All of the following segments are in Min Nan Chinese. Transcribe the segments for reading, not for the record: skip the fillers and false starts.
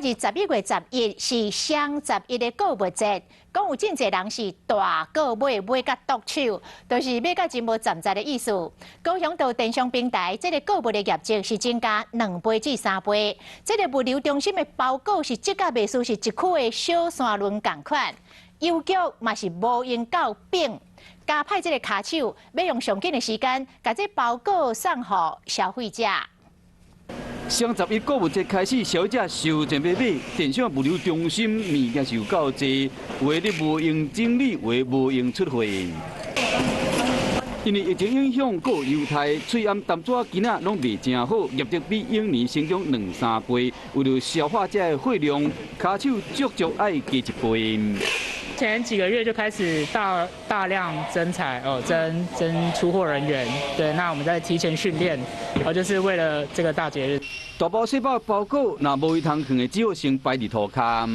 是11月11是雙十一的購物節，講有真濟人是大購買買甲剁手，就是買甲真無站在的意思。高雄到電商平台，這個購物的業績是增加2倍至3倍。這個物流中心的包裹是積甲袂輸是一區的小山崙仝款，郵局嘛是無閒到病，加派這個跤手，欲用上緊的時間，共這包裹送予消費者。雙十一購物節開始，消費者收錢欲買，電商物流中心物件是有夠濟，有的咧無閒整理，有的無閒出貨。因為疫情影響，閣有猶太喙罨淡紙今仔攏賣誠好，業績比往年成長兩三倍。為了消化這个貨量，跤手足足愛加一倍。前幾個月就開始大大量徵才哦，徵出貨人員。對，那我們在提前訓練，哦，就是為了這個大節日。大包細包包裹，若無位通囥的，只好先擺佇塗跤。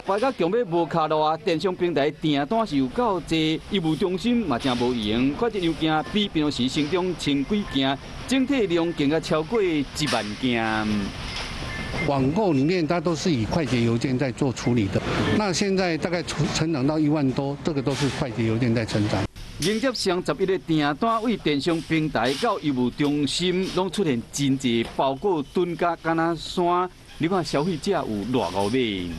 擺甲強欲無跤路啊！電商平台訂單是有夠濟，業務中心嘛誠無閒，快一樣件比平常時成長千幾件，整體量更加超過1萬件。網購裡面，它都是以快捷郵件在做處理的。那現在大概成長到1萬多，這個都是快捷郵件在成長。迎接雙十一的訂單，對電商平台到郵務中心，攏出現真濟包裹囤甲敢若山。你看消費者有偌𠢕買？